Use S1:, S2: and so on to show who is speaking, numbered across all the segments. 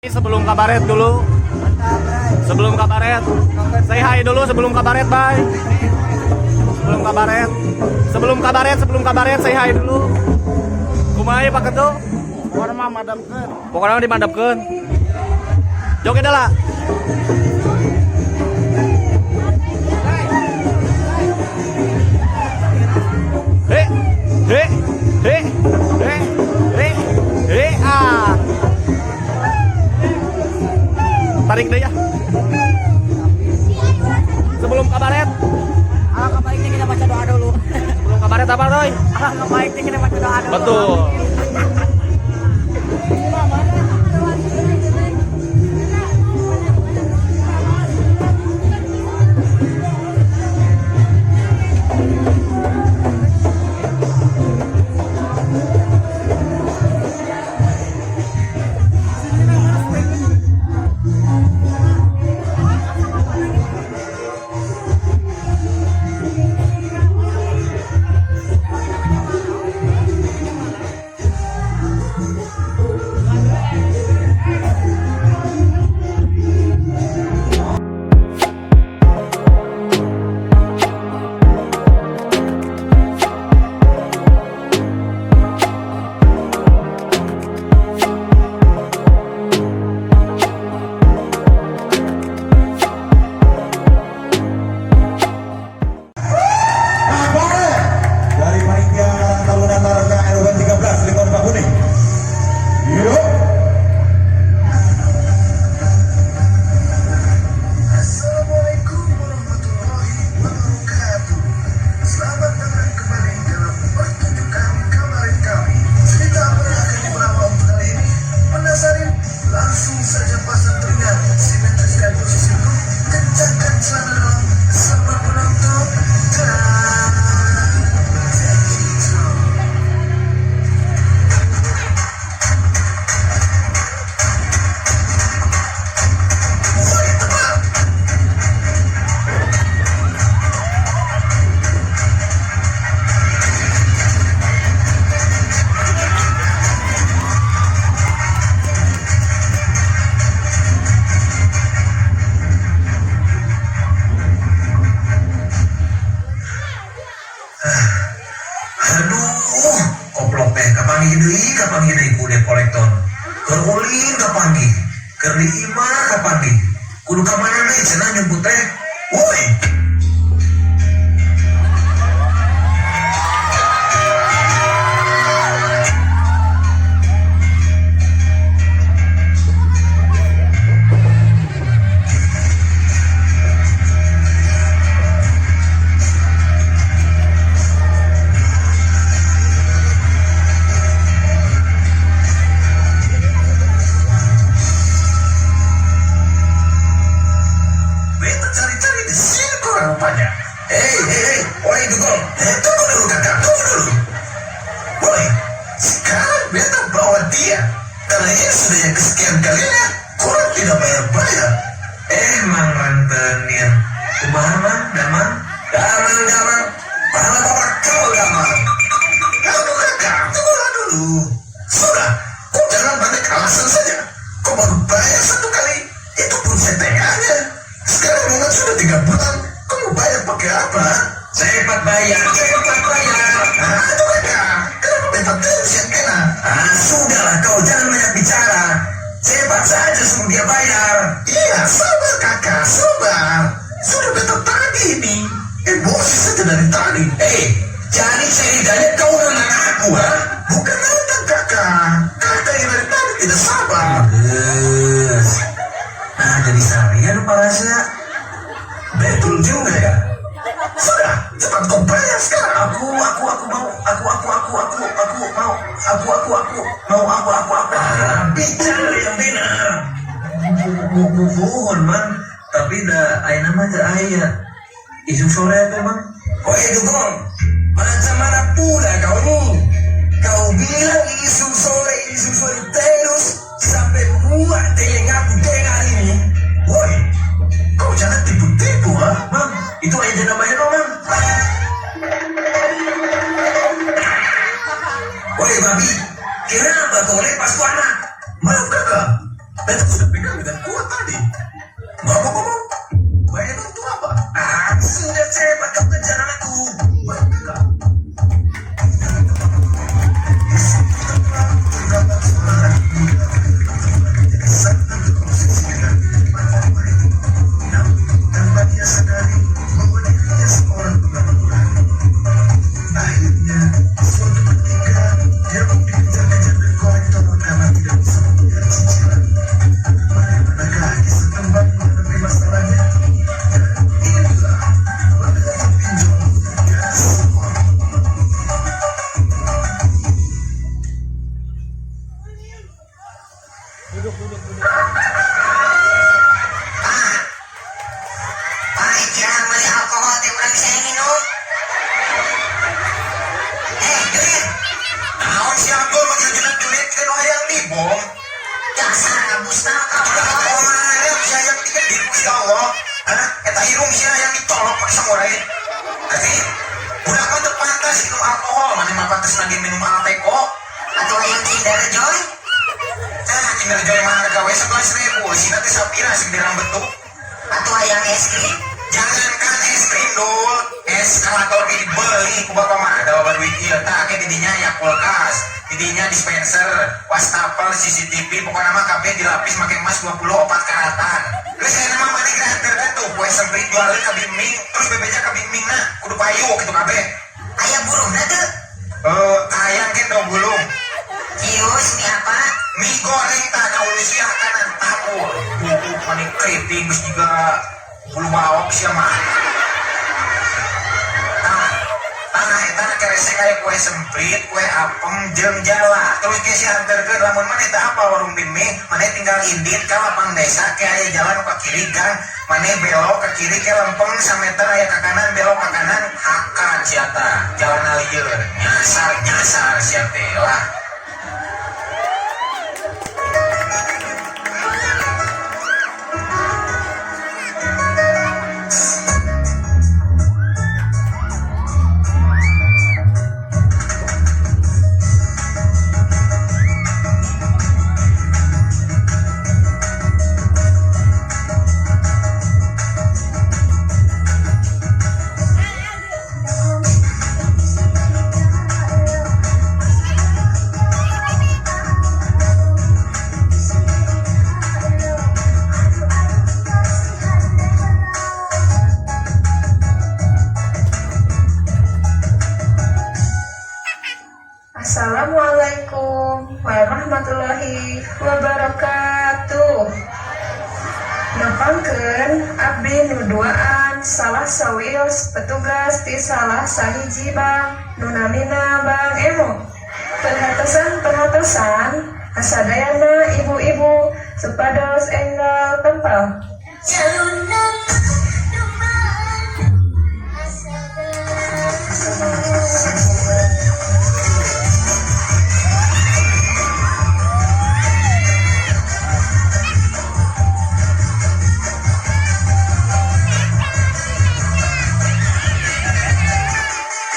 S1: Sebelum kabaret dulu. Sebelum kabaret. Say hi dulu sebelum kabaret, bye. Sebelum kabaret. Sebelum kabaret, sebelum kabaret say hi dulu. Kumaha ya, Pak Ketua?
S2: Pokoknya mah madamkeun.
S1: Pokoknya mah dimandapkeun. Joget lah. He, he, he, he, he, he, ah. Tarik deh ya. Sebelum kabaret,
S3: Alangkah baiknya kita baca doa dulu.
S1: Sebelum kabaret apa, Roy?
S3: Alangkah baiknya kita baca doa dulu.
S1: Betul.
S4: Kabaret dari panitia Karang Taruna Taruna RW 13 Lingkar Kuning. Yuk.
S5: Assalamualaikum warahmatullahi wabarakatuh. Selamat datang kembali dalam pertunjukan kabaret kami. Cerita apa yang akan dibawa untuk kali ini? Penasaran? Langsung saja pasang telinga, simetriskan posisi duduk, kencangkan celana dalam, selamat menonton, dan cekidot. Woi teman, aduh, koplok teh kapanggih deui, kapanggih deui ku debt collector. Keur ulin kapanggih, keur di imah kapanggih. Kudu ka mana deui cenah nyumput teh? Woi. Beta cari-cari di sini kurang rupanya. Hei, hei, hei, woi dugong. Eh, tunggu dulu kakak, tunggu dulu. Woi, sekarang beta bawa dia. Karena ini sudah yang kesekian kalinya, kurang tidak bayar-bayar. Eh, Mang Rentenir. Kumaha, Mang? Damang? Damang, damang. Mana bapak kau, Damang? Aduh kakak, tunggulah dulu. Sudah, kau jangan banyak alasan saja. Kau baru bayar satu kali, itu pun setengahnya. Sekarang memang sudah 3 bulan, kau mau bayar pakai apa? Cepat bayar, cepat bayar. Ah, itu kakak, kenapa beta terus yang kena? Ah, sudahlah kau jangan banyak bicara. Cepat saja suruh dia bayar. Iya, sabar kakak, sabar. Sudah beta tadi ini. Emosi saja dari tadi. Eh, jadi ceritanya kau nantang aku, ha? Bukan nantang kakak. Kakak yang dari tadi tidak sabar. Yes. Nah, jadi saya lupa rasa. Betul juga ya. Sudah, cepat kau bayar sekarang. Aku mau, aku mau, aku mau, aku. Ah, bicara yang benar. Mohon, Mang. Tapi dah, ayeuna mah teu aya. Isuk sore tuh, Mang. Oh, dugong. Macam mana pula kau ini? Kau bilang isuk sore terus sampai muak telingaku dengar ini. Woi, kau jangan tipu-tipu, ha? Mang, itu aja namanya, no, Mang. Woi, babi, kenapa kau lepas tu anak? Maaf kakak, beta Pegang dengan kuat tadi. Ngomong-ngomong, bayaran untuk apa? Ah, sudah cepat kau kejar anakku. Maka tanpa dia sadari bahwa dirinya seorang pengangguran. Akhirnya, suatu ketika dia pun dikejar-kejar dan kolektor karena tidak bisa membayar cicilan. Bagaimanakah kisah kembali menghadapi masalahnya? Dan inilah bahaya pinjol gaspol.
S6: Pak, jangan beli alkohol teh urang bisa minum. Eh, duit.
S5: Naon si Abdul manggil jenak duit kan hayang dibom.
S6: Dasar ngabusna
S5: Udah kemarin si hayang dikedir ku si Allah. Hah? Eta irung si hayang ditolok pakai samurai. Tapi budak mah teu pantas minum alkohol, mana mah pantas lagi minum alpeko.
S6: Atau hayang Kinder Joy.
S5: Ah, Kinder Joy mah harga we 11.000, sina teh sapira sing dirang betuk.
S6: Atau hayang es krim.
S5: Jangankan es krim dul, eskalator ge dibeli ku bapak mah ada loba duit ieu tah ke didinya ya kulkas, didinya dispenser, wastafel, CCTV, pokokna mah kabeh dilapis make emas 24 karatan. Geus aya mah maneh geus anterkeun tuh kue semprit jualeun ka Biming, terus bebeja ka Biming na kudu payu kitu kabeh.
S6: Aya burungna teu?
S5: Eh, ayang kendong gulung.
S6: Cius mie apa?
S5: Mie goreng tanah sia kanan tabur. Tutup maneh keriting geus jiga bulu bawang sia mah. Tah, tanah eta kerese kaya kue semprit, kue apem jeung jala. Terus ke si anterkeun lamun maneh teu apal warung Biming, maneh tinggal indit ka lapang desa ke aya jalan ka kiri gang, maneh belok ke kiri ke lempeng sameter aya ka kanan belok ka kanan hakan sia tah. Jalan lieur, nyasar nyasar sia teh lah.
S7: Assalamualaikum warahmatullahi wabarakatuh. Nepangkeun abdi nu duaan salah sawios petugas ti salah sahiji bank nu namina Bank Emo. Perhatosan perhatosan kasadayana ibu-ibu supados enggal tempel.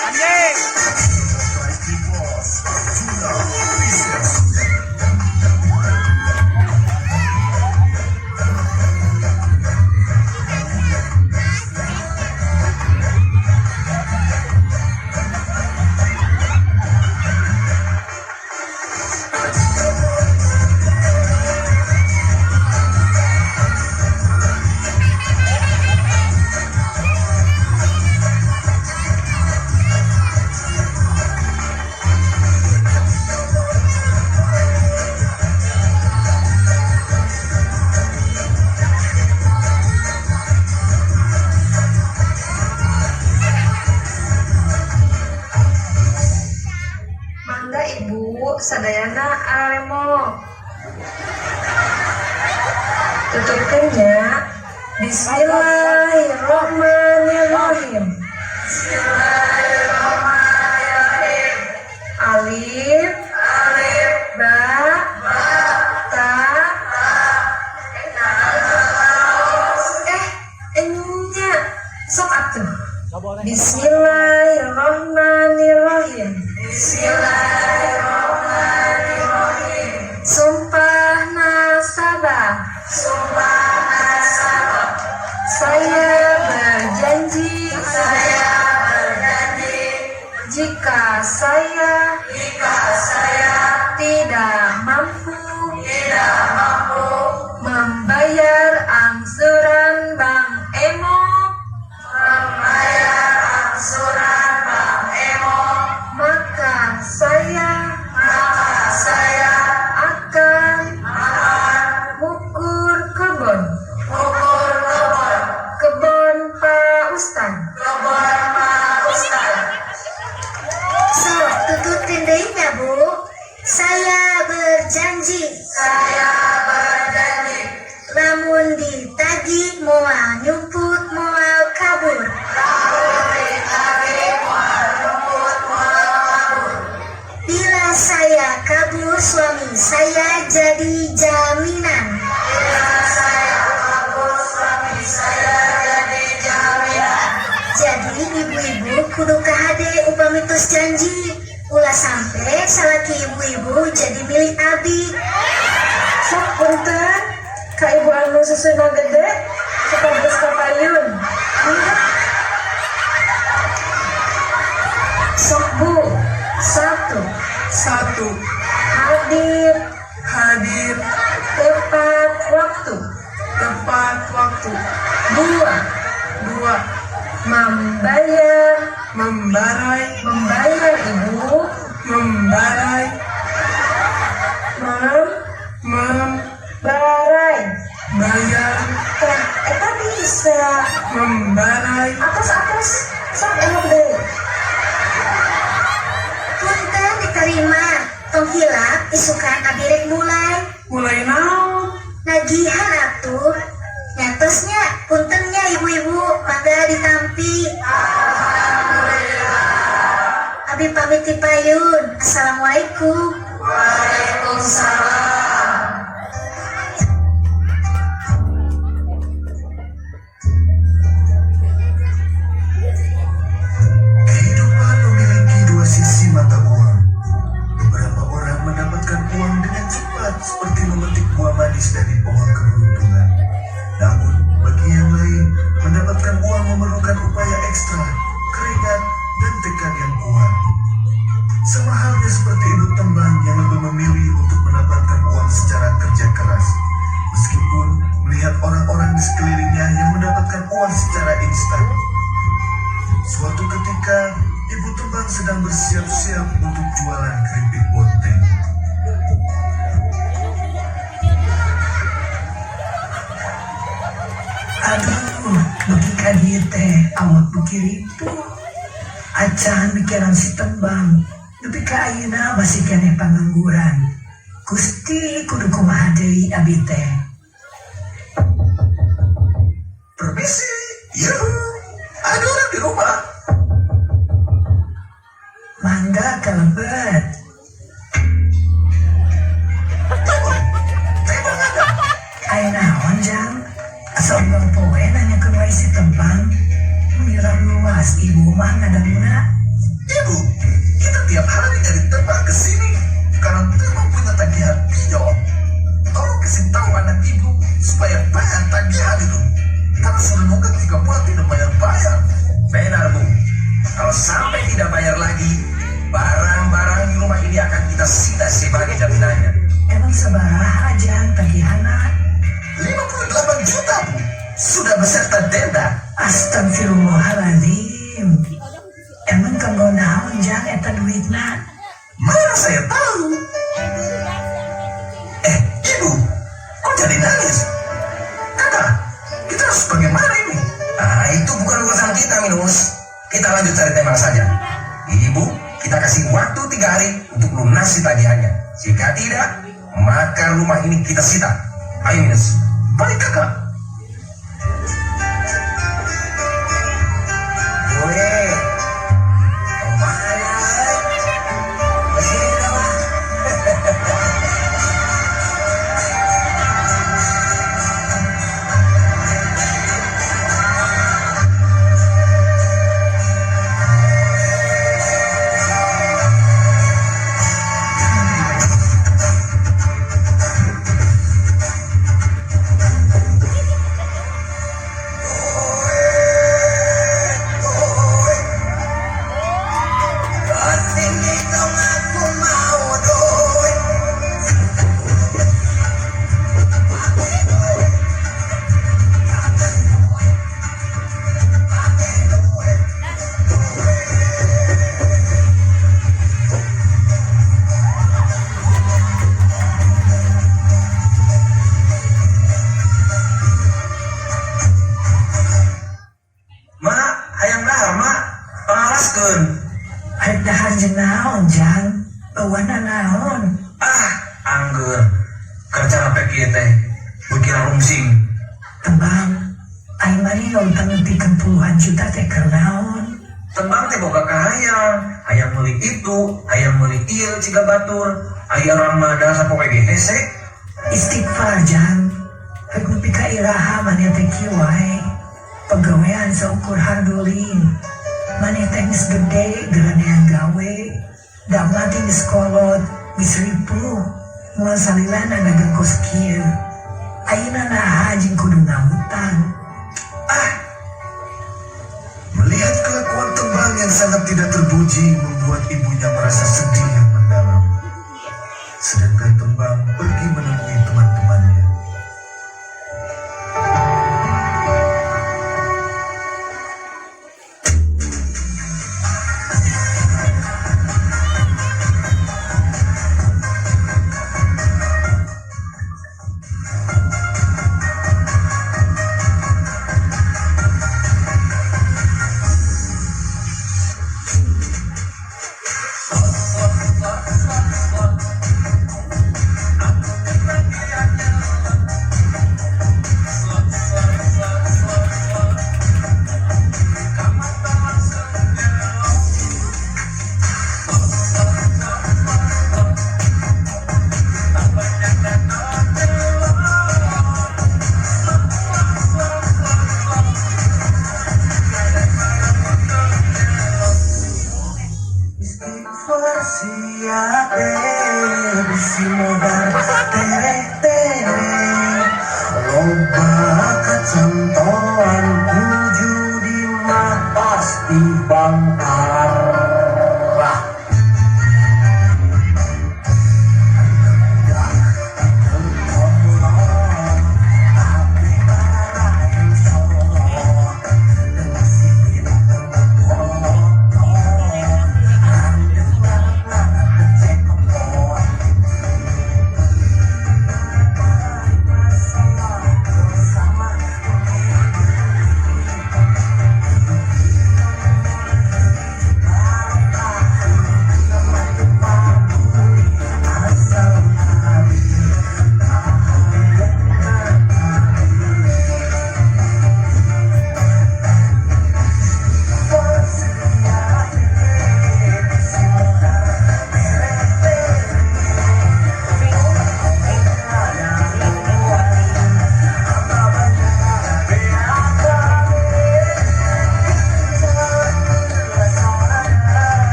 S1: Anjing.
S7: Mangga ibu sadayana aremo. Tutupkeun nya. Bismillahirrahmanirrahim. Bismillahirrahmanirrahim. Alif, alif, ba, ba, ta, ta, eh, enya. Sok atuh. Bismillahirrahmanirrahim. Bismillahirrahmanirrahim. Sumpah nasabah. Sumpah nasabah. Saya berjanji. Saya berjanji. Jika saya tidak mampu membayar angsuran Bank Emo, maka saya akan ngukur kebon, kebon Pak Ustad.
S6: Sok, tutupin deui nya, Bu. Saya berjanji. Saya berjanji. Lamun ditagih moal nyumput moal kabur. Lamun ditagih moal nyumput moal kabur. Bila saya kabur, suami saya jadi jaminan. Bila saya kabur, suami saya jadi jaminan. Jadi ibu-ibu kudu kahade upami tos janji. Ulah sampai salaki ibu-ibu jadi milik abi.
S7: Sok, punten ka ibu anu susuna gede supados kapayun. Mangga. Sok, Bu. Satu.
S8: 1.
S7: Hadir.
S8: Hadir.
S7: Tepat waktu.
S8: Tepat waktu.
S7: 2.
S8: 2.
S7: Membayar.
S8: Membarai.
S7: Membayar, Ibu.
S8: Membarai.
S7: Mem.
S8: Mem.
S7: Barai.
S8: Bayar.
S7: Tah, eta bisa.
S8: Membarai.
S7: Atos, atos. Sok, elok deui.
S6: Punten diterima. Tong hilap isukan abi rek mulai.
S8: Mulai naon?
S6: Nagihan atuh. Nya tos nya, punten nya ibu-ibu, mangga ditampi. Abi pamit ti payun. Assalamualaikum.
S7: Waalaikumsalam.
S5: Kehidupan memiliki dua sisi mata uang. Beberapa orang mendapatkan uang dengan cepat seperti memetik buah manis dari pohon keberuntungan. Namun, bagi yang lain, mendapatkan uang memerlukan upaya ekstra, keringat, dan tekad yang kuat. Sama halnya seperti Ibu Tembang yang lebih memilih untuk mendapatkan uang secara kerja keras. Meskipun melihat orang-orang di sekelilingnya yang mendapatkan uang secara instan. Suatu ketika, Ibu Tembang sedang bersiap-siap untuk jualan keripik bonteng.
S9: Aduh, dugi ka dieu teh awak beuki ripuh. Acan mikiran si Tembang, nepi ka ayeuna masih keneh pangangguran. Gusti, kudu kumaha deui abi teh?
S5: Permisi, yuhu, ada orang di rumah.
S9: Mangga kalebet.
S5: Tunggu, Tembang ada.
S9: Aya naon, Jang? Asa unggal poe nanyakeun wae si Tembang. Mira luas ibu mah ngadanguna.
S5: Ibu, kita tiap hari nyari Tembang ke sini karena Tembang punya tagihan pinjol. Tolong kasih tahu anak ibu supaya bayar tagihan itu. Karena sudah nunggak 3 bulan tidak bayar-bayar.
S10: Benar, Bu. Kalau sampai tidak bayar lagi, barang-barang di rumah ini akan kita sita sebagai jaminannya.
S9: Emang sabaraha, Jang, tagihanna?
S5: 58 juta, Bu. Sudah beserta denda.
S9: Astagfirullahaladzim. Emang kanggo naon, Jang, eta duitna?
S5: Mana saya tahu? Eh, Ibu, kok jadi nangis? Kakak, kita harus bagaimana ini?
S10: Nah, itu bukan urusan kita, Minus. Kita lanjut cari Tembang saja. Ibu, kita kasih waktu 3 hari untuk lunasi tagihannya. Jika tidak, maka rumah ini kita sita. Ayo, Minus.
S5: Baik, Kakak.
S10: Weh, kemana? Kesini, Pak.
S9: Maneh ngutang nepikeun puluhan juta teh keur naon?
S10: Tembang teh boga kahayang, hayang meuli itu, hayang meuli ieu ciga batur, aya urang modal sapoe ge hese.
S9: Istighfar, Jang. Rek nepi ka iraha maneh teh kieu wae? Pagawean saukur hardulin. Maneh teh geus gede, geura neang gawe. Da mati geus kolot, geus ripuh. Moal salilana dagang kos kieu. Ayeuna naha jeung kudu ngahutang?
S10: Ah.
S5: Melihat kelakuan Tembang yang sangat tidak terpuji membuat ibunya merasa sedih yang mendalam. Sedangkan Tembang pergi menemui teman-temannya.
S10: Istighfar siap bisi modar tere-tere, loba kacontohan ku judi mah pasti bangkar.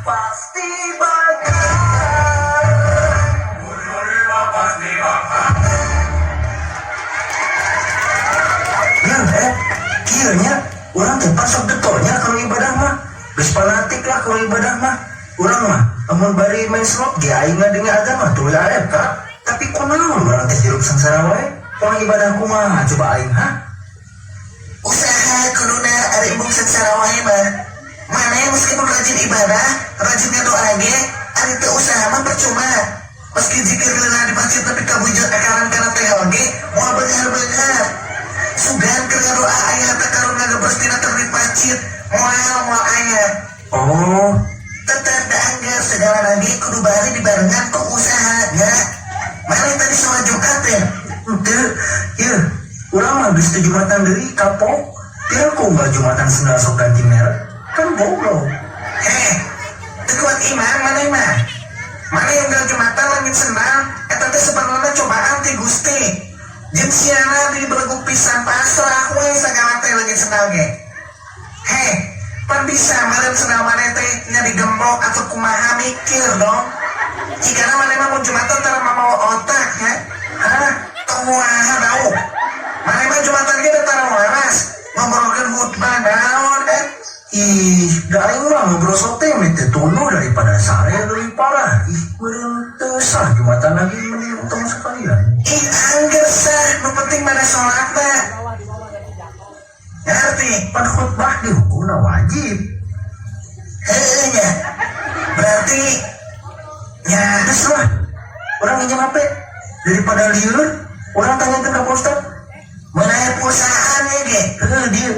S10: Pasti bakar. Ya, kieu nya urang teh pasok getolnya kalau ibadah mah. Geus fanatik lah kalau ibadah mah. Urang mah amun bari main slot ge aing ngadengi azan mah tuluy AFK. Tapi kunaon urang teh hirup sangsara wae? Urang ibadah kumaha coba aing, ha?
S5: Usaha kuduna ari embung sangsara wae mah. Maneh meskipun rajin ibadah, rajin ngadoa ge, ari teu usaha mah percuma. Meski zikir lila di masjid tapi kabujur akaran kana tehel ge, moal beunghar-beunghar. Sugan keur ngadoa aya harta karun ngagebres tina terbit masjid, moal moal aya.
S10: Oh,
S5: Tetep da anggar segala lagi kudu bari dibarengan ku usaha nya. Maneh tadi sholat Jumat ya?
S10: Henteu. Ieu, urang mah geus teu Jumatan deui, kapok. Piraku unggal Jumatan sendal sok ganti merek? Kan goblok.
S5: Heh, teu kuat iman maneh mah. Maneh unggal Jumatan leungit sendal, eta teh sebenarnya cobaan ti Gusti. Jeung siana dibeleguk pisan pasrah we sagala teh leungit sendal ge. Heh, pan bisa meureun sendal maneh teh nya digembok atau kumaha, mikir dong. Jigana maneh mah mun Jumatan tara mamawa otak ya. Hah? Tong waha bau. Maneh mah Jumatan ge tara waras. Ngobrolkeun khutbah naon eh?
S10: Ih, da aing mah ngobrol sote meh teh tunduh daripada sare leuwih parah. Ih, meureun teu sah Jumatan lagi, mending utang sekalian.
S5: Ih, angger sah, nu penting mana sholatna. Ngerti?
S10: Pan khutbah dihukumna wajib.
S5: Heueuh nya. Berarti nya.
S10: Geus lah, urang nginjem HP daripada lieur.
S5: Urang tanyakeun ka Pak Ustad. Mana aya pulsaan ya ge? Heuh dieu.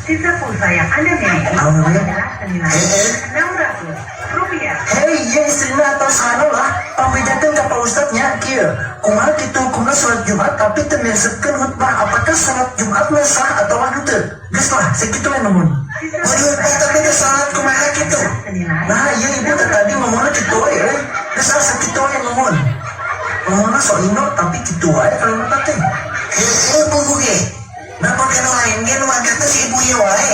S9: Sisa pulsa yang Anda miliki
S5: Naon we?
S9: adalah senilai
S5: Heeh.
S9: 600 rupiah.
S5: Hei, ieu istrina atau sana lah. Pangbejakeun ka Pak Ustad nya kieu. Kumaha kitu hukumna salat Jumat tapi teu miresepkeun khutbah, apakah salat Jumatna sah atau henteu? Geus lah, sakitu we nuhun. Waduh, Pak, tapi teu salat kumaha kitu?
S9: Senilai
S5: Nah, iya ibu teh tadi ngomongna kitu we euy. Geus ah sakitu we nuhun. Ngomongna sok ino tapi kitu wae kalimatna teh. Heueuh puguh ge. Napa kena lain ge nu mangkat teh si ibu ieu wae.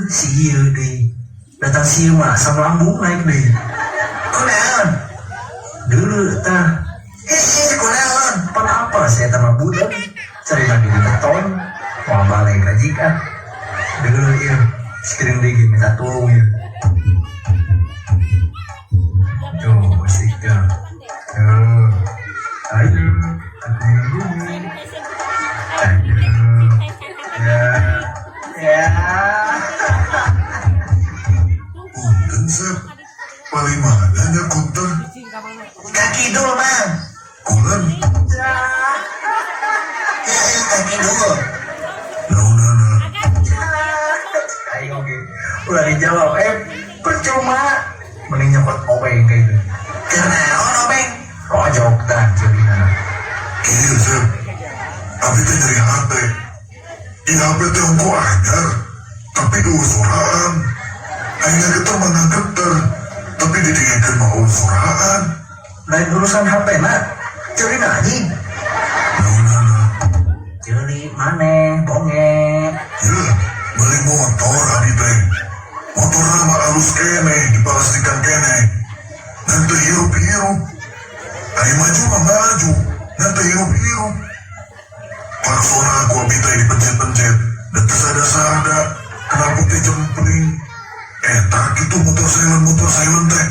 S5: Si ieu deui. Datang si ieu mah asam lambung naik deui. Kunaon? Dulu tah. Heuh, kunaon? Pan apa saya mah budak. Cerita di beton. Mau balik aja ah. Dulu ieu. Sekiring deui minta tolong ieu. Tuh, asik tuh. Tuh. Ayo, aku nunggu. Ayo. Ya. Ya.
S4: Punten, Sep. Paling mana nya kunten?
S5: Ka kidul, Mang.
S4: Kulon.
S5: Heeh, ka kidul.
S4: Naonana?
S5: Ayo oke. Udah dijawab, percuma. Mending nyokot obeng kayak gitu. Kunaon obeng? Rojok dah jadinya.
S4: Kieu, Sep. Abi teh nyeri hate. Ieu HP teh ongko anyar. Tapi euweuh soraan. Aing geter mah geter. Tapi didengkeun mah euweuh soraan.
S5: Lain urusan HP na. Ceuli anjing.
S4: Naonana?
S5: Ceuli maneh, bonge.
S4: Ya, beli motor abi teh. Motor mah alus keneh, diplastikan keneh. Nanti hirup-hirup. Ayo maju mah maju. Nanti hirup-hirup. Klaksona ku abi teh dipencet-pencet. Dan teu sada-sada. Kenapa teh jempling? Eta gitu motor silent teh.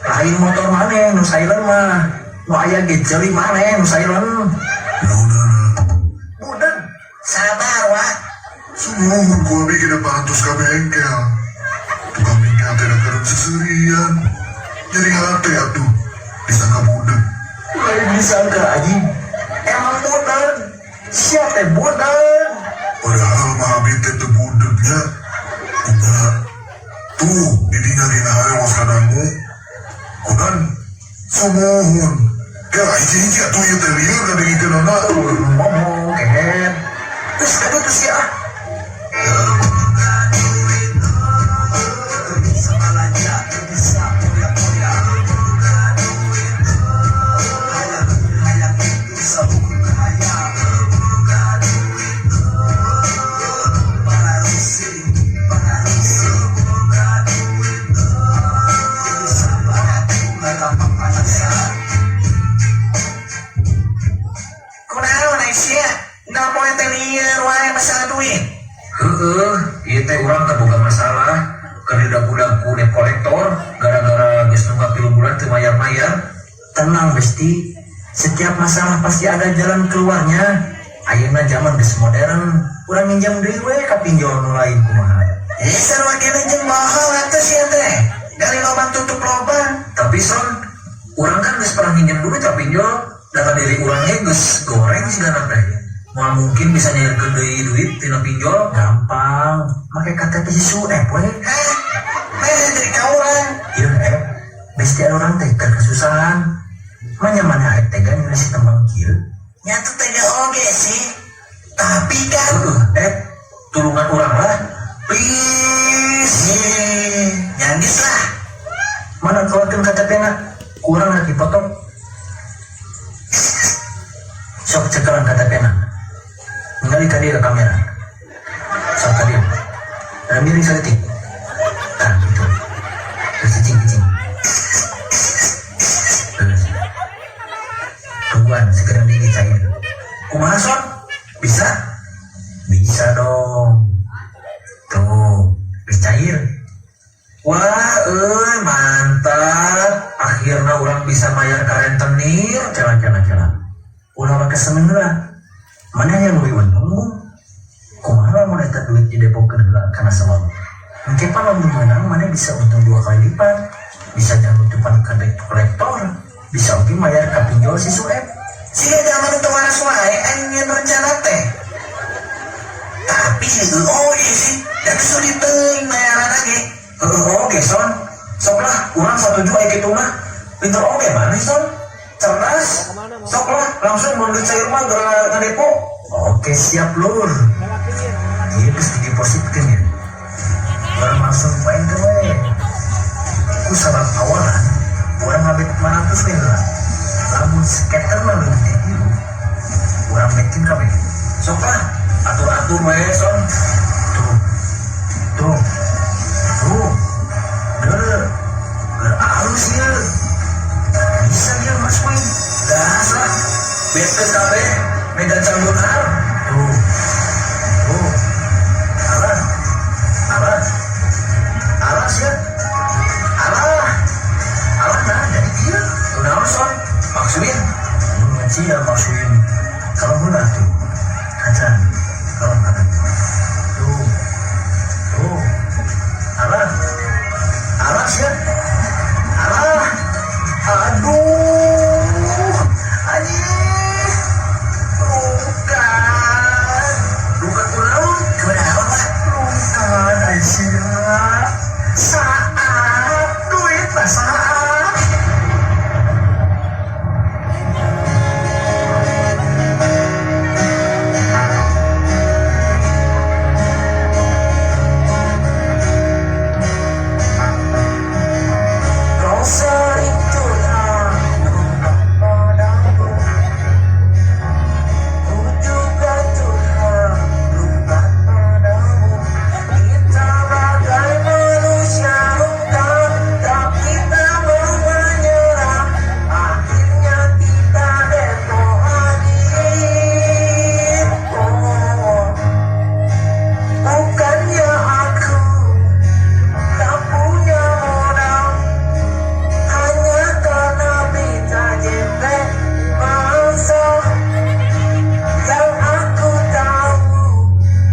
S5: Lain motor maneh nu silent mah. Nu aya ge ceuli maneh nu silent.
S4: Naonana?
S5: Budak. Sabar, Wak.
S4: Sumuhun ku abi ke parantos ka bengkel. Tukang bengkel teh da keur seserian. Nyeri hate atuh. Disangka budak.
S5: Lain disangka anjing. Emang budak. Sia teh budak.
S4: Padahal mah abi teh teu budegnya. Kumaha? Tuh, di dinya ge ngaharewos kadangu. Kunan sumuhun. Ya hiji-hiji atuh ieu teh lieur ngadengikeunana.
S5: Ngomong kehed. Terus kadu terus ya. Kunaon Aisyah? Nggak poe teh lieur wae masalah duit.
S10: Heeh, ieu teh urang teh boga masalah keur diudag-udag ku debt collector gara-gara geus nunggak 3 bulan teu mayar-mayar.
S5: Tenang, Besti. Setiap masalah pasti ada jalan keluarnya. Ayeuna zaman geus modern. Urang minjam deui we ka pinjol nu lain kumaha. Eh, sarua keneh jeung bohong atuh sia teh. Gali lobang tutup lobang.
S10: Tapi son, urang kan geus pernah nginjem duit ka pinjol, data diri urang ge geus goreng sigana teh. Moal mungkin bisa nyairkeun deui duit tina pinjol.
S5: Gampang, make KTP si Sueb we. Hah? Meh jadi ka urang. Ieu Ep, besti urang teh keur kesusahan. Manya mana Aep tega ningali si tembang kieu? Nyatu tega oge sih. Tapi kan
S10: Heeh, tulungan urang lah. Please.
S5: Eh, nyangis lah. Mana keluarkan KTP na? Kurang lagi potong. Sok cekelan KTP na. Ningali ka dieu kamera. Sok ka dieu. Dan miring saeutik. Tah gitu. Terus cicing cicing. Terus. Tungguan segera dingin cair. Kumaha son? Bisa? Bisa dong. Tuh, geus cair. Wah, euy, mantap. Akhirnya urang bisa bayar ka rentenir.
S10: Kela kela kela. Ulah make seneng lah. Mana yang lebih untung? Kumaha lamun eta duit didepokeun heula kana salon. Engke pan lamun menang mana bisa untung dua kali lipat. Bisa jangan nutupan ka debt collector. Bisa oge mayar ka pinjol si Sueb.
S5: Siga zaman teu waras wae aing nyeun rencana teh. Tapi heueuh oge sih, da geus sulit teuing bayaranna ge. Heueuh oge son. Sok lah, urang satuju aya kitu mah. Pinter oge maneh son. Cerdas. Sok lah, langsung mun duit cair mah geura ngadepo.
S10: Oke siap lur. Ieu geus didepositkeun ya. Urang langsung poengkeun we. Ku sabab awalan urang ngabet 500 we heula. Lamun scatter mah leuwih ti tilu. Urang betkeun kabeh.
S5: Sok lah, atur-atur we son.
S10: Tuh. Tuh. Tuh. Deur. Keur alus ieu. Bisa dia Mas Win.
S5: Gas lah. Betkeun kabeh, Medan Canggunar.
S10: Tuh. Tuh. Alah. Alah. Alah sia. Alah. Alah nah jadi kieu.
S5: Kunaon son? Maksudin?
S10: Mun ya maksuin. Kalau heula tuh. Kacan. Kalau kanan. Tuh. Tuh. Alah. Alah sia. Alah. Aduh. Anjing. Bukan.
S5: Bukan kunaon? Kunaon, Pak?
S10: Bukan Aisyah. Saat duit lah saat.
S5: Kau sering curhat padaku, ku juga curhat lupa padamu. Kita bagai manusia hutan, tapi tak mau menyerah. Akhirnya kita depo lagi. Oh, bukannya aku tak punya modal. Hanya karena beta JP mangsa. Yang aku tahu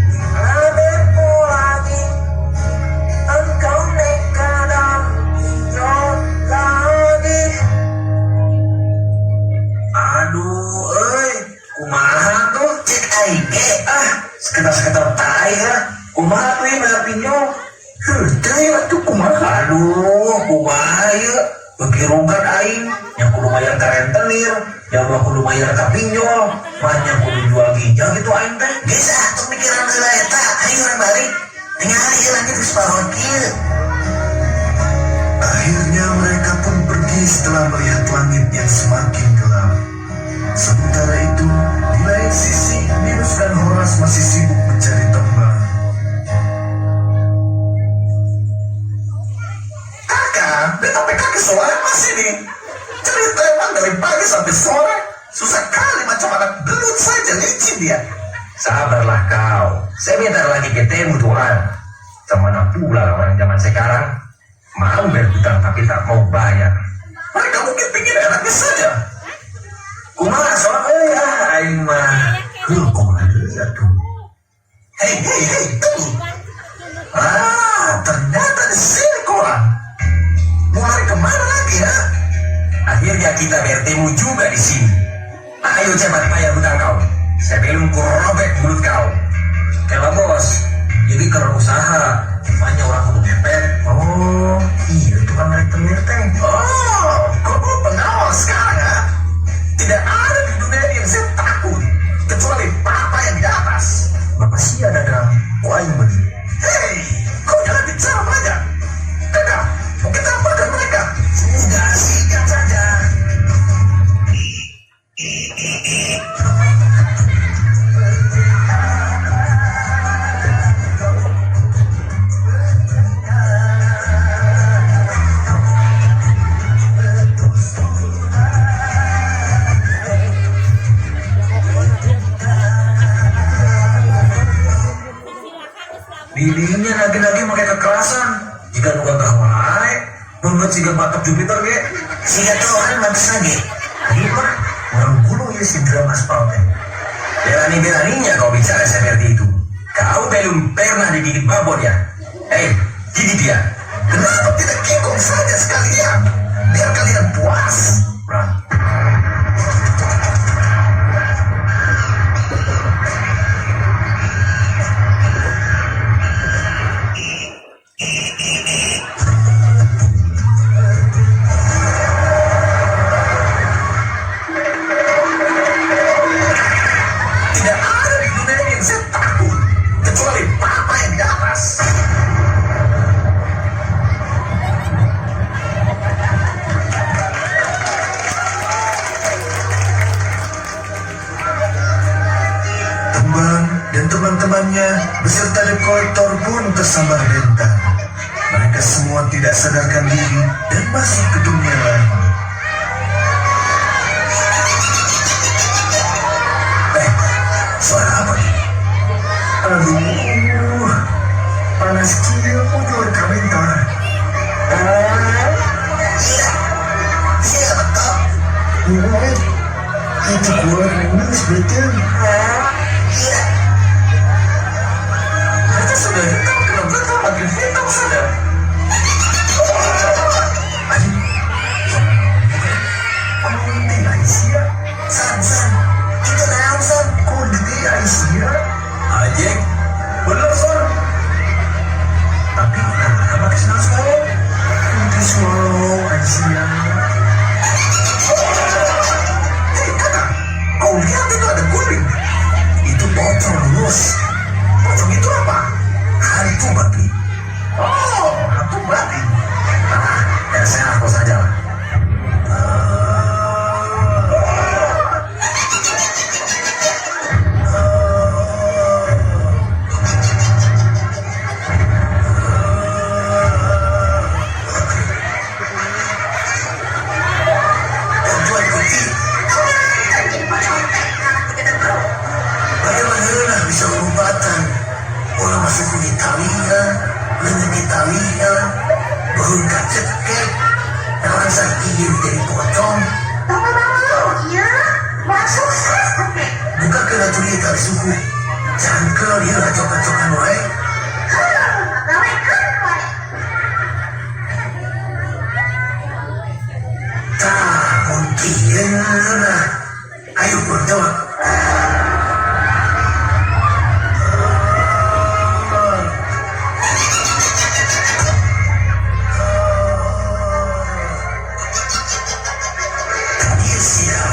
S5: bila depo lagi, engkau nekat dan pinjol lagi.
S10: Aduh, euy, kumaha tuh?
S5: Cek aing ge
S10: Ah, sekedar-sekedar tai ya. Kumaha tuh ieu bayar pinjol? Heuh, teu atuh kumaha? Aduh, kumaha ieu? Beuki rugat aing, yang kudu bayar ka rentenir, yang mah kudu bayar ka pinjol, mah yang kudu jual ginjal gitu aing teh.
S5: Geus atuh mikiran heula eta, ayo urang balik. Tingali ieu langit geus parot kieu.
S4: Akhirnya mereka pun pergi setelah melihat langit yang semakin gelap. Sementara itu, di lain sisi, Minus dan Horas masih sibuk mencari tembang.
S5: Kakak, beta kaki soalnya masih nih. Cerita emang dari pagi sampai sore. Susah kali macam anak belut saja licin dia.
S10: Sabarlah kau. Sebentar lagi ketemu tuan. Semana pula orang zaman sekarang mau berhutang tapi tak mau bayar.
S5: Mereka mungkin pingin enaknya saja.
S10: Kumaha son euy ah aing mah. Heuh kumaha deui atuh.
S5: Hei, hei, hei, tunggu. Ah, ternyata di sini koran. Mau lari kemana lagi ya?
S10: Akhirnya kita bertemu juga di sini. Ayo cepat bayar hutang kau. Sebelum ku robek mulut kau.
S5: Kela bos, jadi kalau usaha, banyak orang kudu ngepet.
S10: Oh, iya tukang rentenir teh.
S5: Oh, kau pengawal sekarang ya? Tidak ada di dunia ini yang saya takut, kecuali papa yang di atas.
S10: Bapak sia dadang, ku aing beli.
S5: Hei, kau jangan bicara banyak. Kakak, mau kita apakan mereka? Sudah, sikat saja.
S10: Jiga nu gagah wae, beungeut siga batok Jupiter ge.
S5: Siga Tuhan mantes lagi.
S10: Ayo mah, urang gulung ieu si drum aspal teh. Berani-beraninya kau bicara seperti itu. Kau belum pernah digigit babon ya? Eh, gigit dia.
S5: Kenapa tidak kingkong saja sekalian? Biar kalian puas.
S10: Run.
S5: Tidak ada di dunia ini yang saya takut. Kecuali papa yang di atas.
S4: Tembang dan teman-temannya beserta debt collector pun tersambar bentar. Mereka semua tidak sadarkan diri dan masuk ke dunia lain.
S10: Eh, suara apa nih?
S9: Aduh, panas kieu ujur ka bentor. Ah,
S5: Iya. Iya betul.
S9: iya, itu kuat minus betul.
S5: Iya.
S10: Mereka sudah hitam, kenapa kau makin hitam saja? Aduh, suara
S9: Kunti Aisyah,
S5: San, san. Itu naon, san.
S9: kunti Aisyah.
S10: Anjing, bener Son. Tapi nah, pakai sendal swallow.
S9: Kunti swallow Aisyah.
S5: Hei kakak, kau lihat itu ada guling.
S10: Itu pocong lulus.
S5: Pocong itu apa?
S10: Hantu babi.
S5: Oh, hantu babi.
S10: Ah, terserah kau saja lah.
S5: Bantuan kunti.
S6: Jadi pocong teh karena tidak
S5: Bagaimana bisa lompatan? Orang masuk ke Italia, lengan Italia, beuheung kacekek. Naon ingin jadi pocong?
S6: Iya, mau sukses tapi.
S5: Buka kena tuli tali suku. Cangkel dia acok-acokan wae.
S6: Gawekeun wae.
S5: Tah, kunti nah. Ayo pun jawab. Iya sia.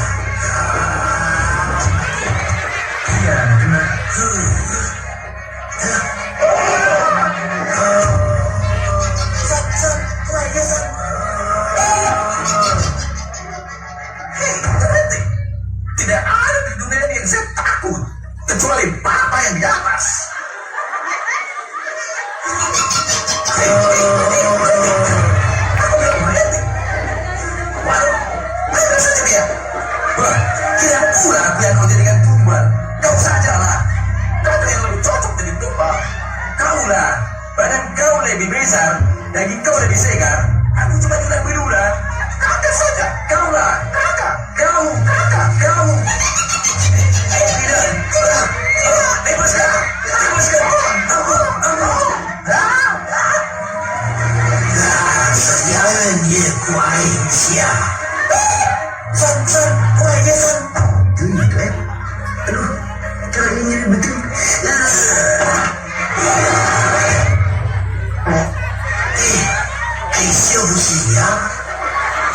S10: Iya, kena.
S5: San, san, lagi san. Hei, berhenti. Tidak ada di dunia ini yang saya takut. Kecuali papa yang di atas. Hei, hei, hei, berhenti. Aku bilang berhenti. Waduh, mana saja dia.
S10: Wah, tidak pula aku yang kau jadikan tumbal.
S5: Kau sajalah. Kakak yang lebih cocok jadi tumbal.
S10: Kau lah, badan kau lebih besar, daging kau lebih segar. Aku cuma tulang belulang.
S5: Kakak saja.
S10: Kau lah,
S5: Kakak.
S10: kau,
S5: Kakak.
S10: kau. Eh, tidak, tidak, tidak. Bebaskan, bebaskan. Aku, aku.
S5: Ah, sayang ye ku aing sia. San, san, ku aing san.
S9: Tuh, itu eh. Aduh, caranya nyeri betul.
S5: Eh, Aisyah busia.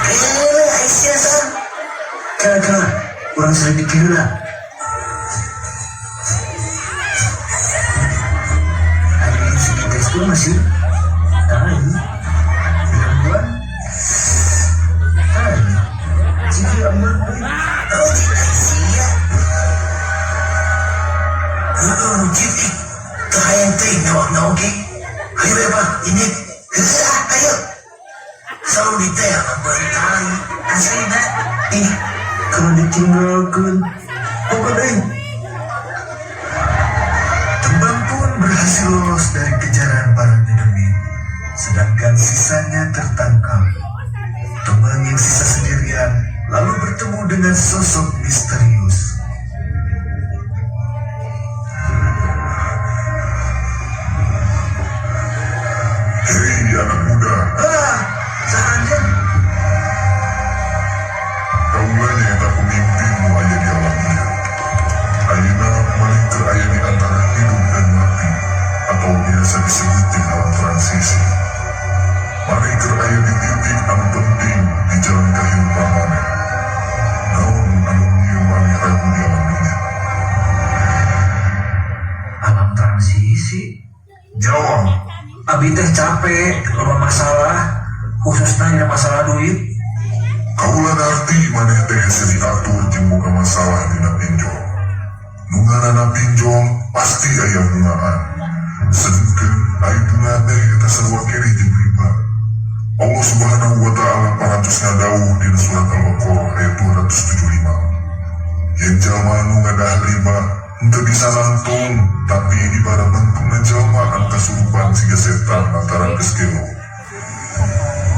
S5: Gila Aisyah san.
S9: Kala-kala, urang selidiki heula. Ada segi tekstur masih. Tai. Gangguan. Tai. Jika ambek euy.
S5: Oh, di Aisyah. Heeh, cik. Teu hayang teuing nawak oge. Ayo ya, Pak, ini. Heeh, ayo. Selalu di teh bentai. Asli dah.
S9: Ih, kalau ditinggalkeun. Pokoknya euy.
S4: Tembang pun berhasil lolos dari kejaran para dedemit. Sedangkan sisanya tertangkap. Tembang yang sisa sendirian lalu bertemu dengan sosok misterius. Hei, anak muda.
S5: Ah, saha anjeun?
S4: Kaula nyaeta pemimpin nu aya di alam ieu. Ayeuna maneh keur aya di antara hidup dan mati atau biasa disebut di alam transisi. Maneh keur aya di titik anu penting di jalan kehidupan maneh. Naon anu nyieun maneh ragu di alam dunia?
S11: Alam transisi.
S4: Jawab.
S11: Abi teh capek, loba masalah, khususnya dina masalah duit.
S4: Kaula ngarti maneh teh hese diatur jeung boga masalah dina pinjol. Nu ngaranna pinjol pasti aya bungaan. Sedengkeun ari bunga teh eta sarua keneh jeung riba. Allah Subhanahu wa Ta'ala parantos ngadawuh dina surat Al-Baqarah ayat 275. Yen jalma nu ngadahar riba henteu bisa nangtung, tapi ibarat nangtungna jalma anu kasurupan siga setan lantaran geus gelo.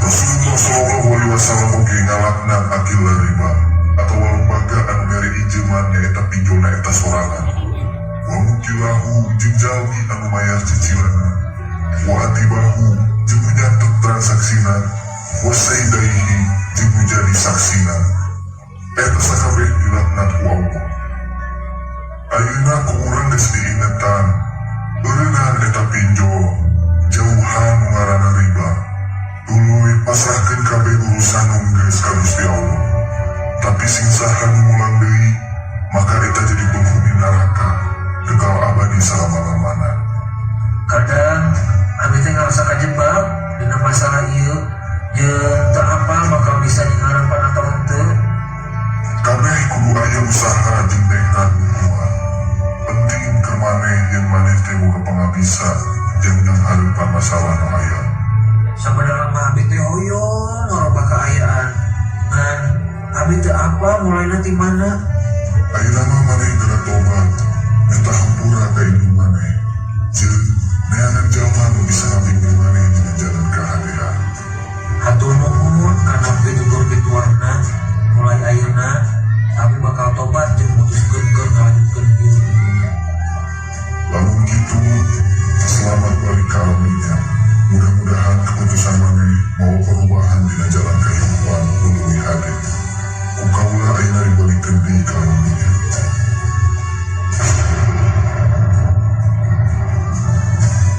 S4: Rasulullah Shallallahu Alaihi Wasallam oge ngalaknat akila riba atau lembaga anu mere injeman, nyaeta pinjolna eta sorangan. Wa mukilahu, jeung jalmi anu mayar cicilanna. Wa katibahu, jeung nu nyatet transaksina. Wa syahidaihi, jeung nu jadi saksina. Eta sakabeh dilaknat ku Allah. Ayeuna ku urang geus diingetan, eureunnan eta pinjol, jauhan nu ngaranna riba. Tuluy pasrahkeun kabeh urusan nu geus ka Gusti Allah. Tapi sing saha nu ngulang deui, maka eta jadi penghuni neraka kekal abadi salama-lamana.
S11: Kadang abi teh ngarasa kajebak dina masalah ieu jeung teu apal bakal bisa nyingharepan atau henteu.
S4: Kabeh kudu aya usaha jeung tekad nu kuat. Penting keur maneh yen maneh teh boga pangabisa jeung nyanghareupan masalah nu aya.
S11: Sabenerna mah abi teh hoyong ngarobah kaayaan. Ngan abi teu apal mulaina ti mana.
S4: Ayeuna mah maneh geura tobat, minta hampura ka indung maneh. Jeung neangan jalma nu bisa ngabimbing maneh dina jalan kahadean.
S11: Hatur nuhun kana pitutur pituahna. Mulai ayeuna abi bakal tobat jeung mutuskeun keur ngalanjutkeun hirup di dunia.
S4: Lamun kitu, selamat balik ka alam dunia. Mudah-mudahan keputusan maneh mawa perubahan dina jalan kehidupan nu leuwih hade. Ku kaula ayeuna dibalikeun deui ka alam dunia.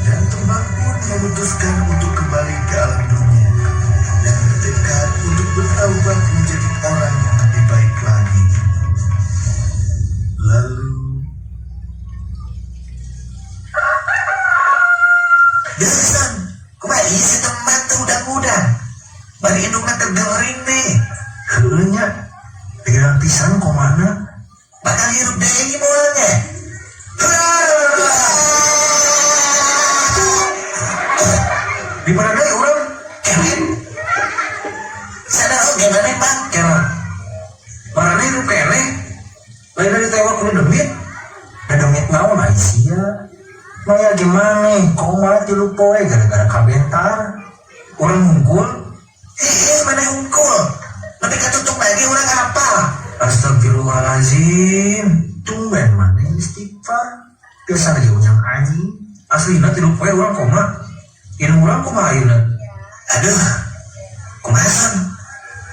S5: Dan Tembang pun memutuskan untuk kembali ke alam dunia dan bertekad untuk bertaubat menjadi orang yang lebih baik lagi. Lalu Desan, kumaha ieu si Tembang teh udang-udang. Bari indungna teh gering deh.
S11: Heueuh nya, pikiran pisan komana.
S5: Bakal hirup deui moal nya?
S11: Di mana deui urang?
S5: Kewin. Sadar oge maneh, Bang.
S11: Kela. Marane hirup keneh. Lain ditewak ku demit. Da demit naon ai sia? Maya gimana? Koma 3 poe gara-gara kabentar. Urang hungkul.
S5: Heeh, maneh hungkul. Lebih katutung lagi urang apa?
S11: Astagfirullahalazim. Tumben maneh istighfar. Biasa lagi unyang anjing. Aslina 3 poe urang koma. Indung urang kumaha ayeuna?
S5: Aduh, kumaha, Son?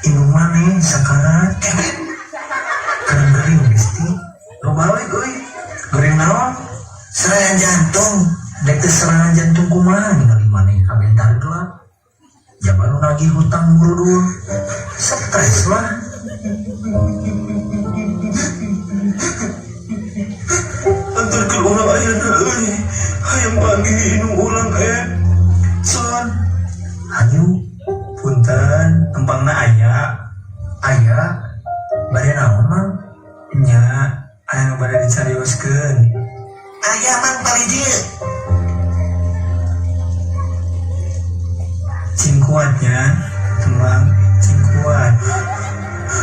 S11: Indung maneh sakarat.
S5: Kewin.
S11: Keur gering, Besti. Lu balik euy. Gering naon?
S5: Serangan jantung.
S11: Dek teh serangan jantung kumaha ningali maneh kabentar gelap. Ya baru nagih hutang burudul. Stres lah. Antarkeun urang ayeuna euy. Hayang panggih indung urang eh. Son. Hayu, punten, tempangna aya. Aya. Bade naon, Mang? Nya, aya nu bade dicarioskeun.
S5: Aya, Mang, palih dieu.
S11: Cing kuatnya, Tembang, cing kuat.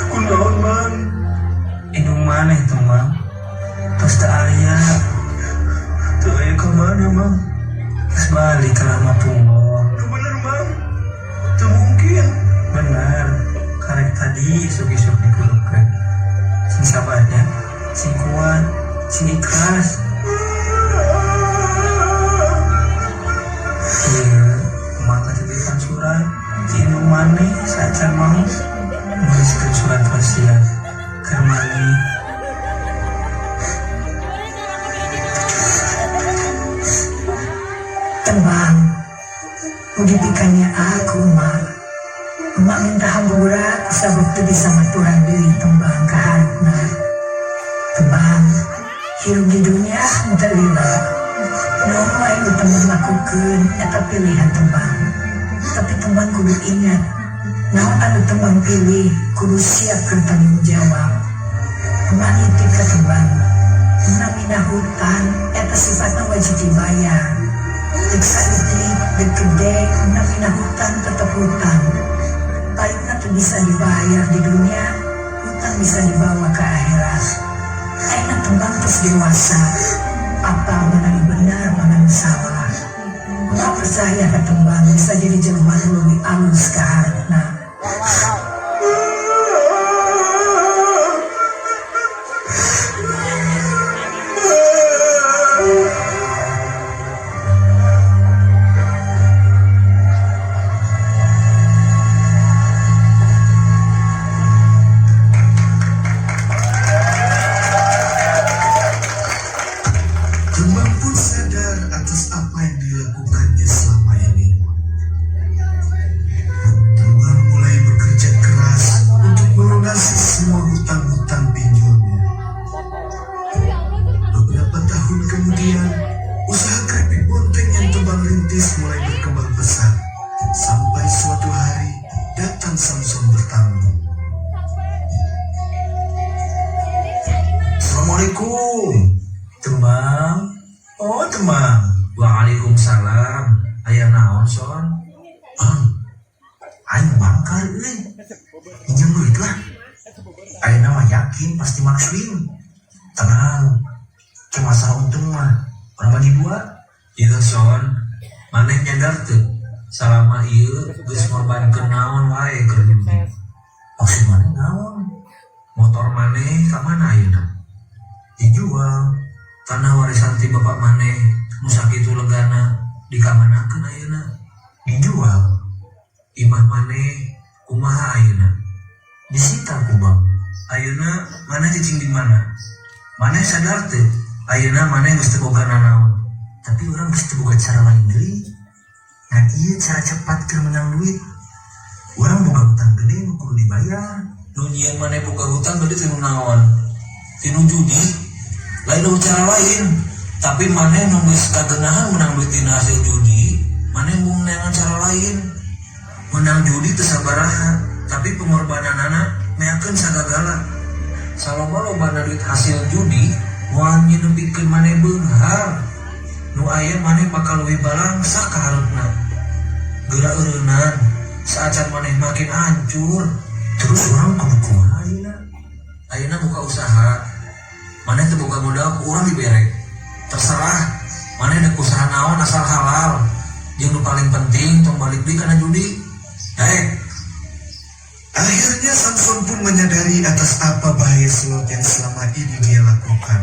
S11: Kunaon, Mang? Indung maneh, Tembang. Tos teu aya. Teu aya ka mana, Mang? Geus balik ka rahmatullah. Nu bener.
S8: Surat ti indung maneh saacan maot, nuliskeun surat wasiat keur maneh.
S9: Tembang, mugi pikanyaah ku emak. Emak minta hampura kusabab teu bisa maturan deui tembang ka hareupeuna. Tembang, hirup di dunya henteu lila. Naon wae nu tembang lakukeun eta pilihan tembang. Tapi tembang kudu ingat, naon anu tembang pilih kudu siap keur tanggung jawab. Emak nitip ka tembang, namina hutang eta sifatna wajib dibayar. Dek saeutik, dek gede, namina hutang tetep hutang. Baikna teu bisa dibayar di dunia, hutang bisa dibawa ke akhirat. Ayeuna tembang tos dewasa, apal mana nu bener mana nu salah. Emak percaya ka tembang bisa jadi jelema nu leuwih alus ka hareupna.
S4: Tembang pun sadar atas apa yang dilakukannya selama ini. Tembang mulai bekerja keras untuk melunasi semua hutang-hutang pinjolnya. Beberapa tahun kemudian, usaha keripik bonteng yang Tembang rintis mulai berkembang pesat. Sampai suatu hari, datang Samson bertamu.
S11: Assalamualaikum.
S8: Tembang,
S11: Oh, Tembang.
S8: waalaikumsalam. Aya naon, Son?
S11: Bang, aing bangkar euy. Minjem duit lah. Ayeuna mah yakin pasti makswin. Tenang. Ke masalah untung mah. Urang bagi dua.
S8: Ieu Son, maneh nyadar teu? Salama ieu geus ngorbankeun naon wae keur judi.
S11: Maksud maneh naon?
S8: Motor maneh ka mana ayeuna?
S11: Dijual.
S8: Tanah warisan ti bapak maneh nu sakitu legana dikamanakeun ayeuna?
S11: Dijual.
S8: Imah maneh kumaha ayeuna?
S11: Disita ku bank.
S8: Ayeuna maneh cicing di mana? Maneh sadar teu? Ayeuna maneh geus teu boga nanaon.
S11: Tapi urang geus teu boga cara lain deui. Ngan ieu cara cepat keur menang duit. Urang boga hutang gede nu kudu dibayar.
S8: Nu nyieun maneh boga hutang gede tinu naon? Tinu judi. Lain nu cara lain. Tapi maneh nu geus kagenahan menang duit tina hasil judi, maneh embung neangan cara lain. Menang judi teu sabaraha, tapi pengorbananana meakeun sagagala. Saloba-lobana duit hasil judi moal nyinepikeun maneh beunghar. Nu aya maneh bakal leuwih balangsak ka hareupna. Geura eureunnan, saacan maneh makin hancur.
S11: Terus urang kudu kumaha ayeuna?
S8: Ayeuna buka usaha. Maneh teu boga modal ku urang dibere. Terserah, maneh dek usaha naon asal halal. Jeung nu paling penting tong balik deui kana judi. Daek.
S4: Akhirnya Samson pun menyadari atas apa bahaya slot yang selama ini dia lakukan.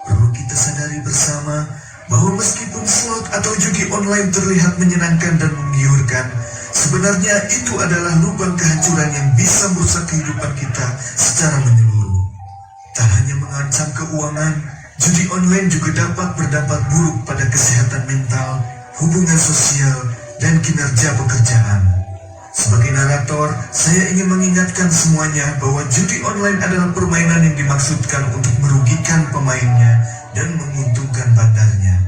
S4: Perlu kita sadari bersama bahwa meskipun slot atau judi online terlihat menyenangkan dan menggiurkan, sebenarnya itu adalah lubang kehancuran yang bisa merusak kehidupan kita secara menyeluruh. Tak hanya mengancam keuangan, judi online juga dapat berdampak buruk pada kesehatan mental, hubungan sosial, dan kinerja pekerjaan. Sebagai narator, saya ingin mengingatkan semuanya bahwa judi online adalah permainan yang dimaksudkan untuk merugikan pemainnya dan menguntungkan bandarnya.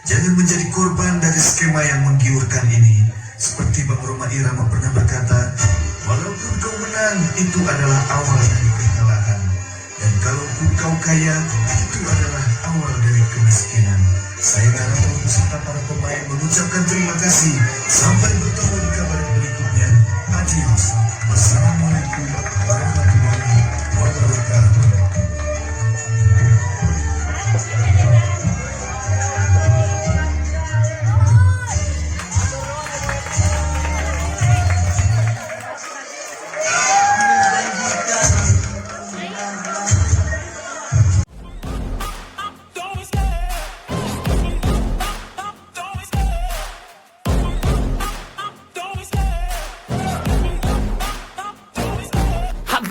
S4: Jangan menjadi korban dari skema yang menggiurkan ini. Seperti Bang Rhoma Irama pernah berkata, walaupun kau menang, itu adalah awal dari kekalahan. Dan kalaupun kau kaya, itu adalah awal dari kemiskinan. Saya narator beserta para pemain mengucapkan terima kasih. Sampai bertemu di kabar berikutnya. Adios. Wassalamualaikum warahmatullahi wabarakatuh.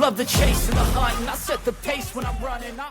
S12: love the chase and the hunt, and I set the pace when I'm running. I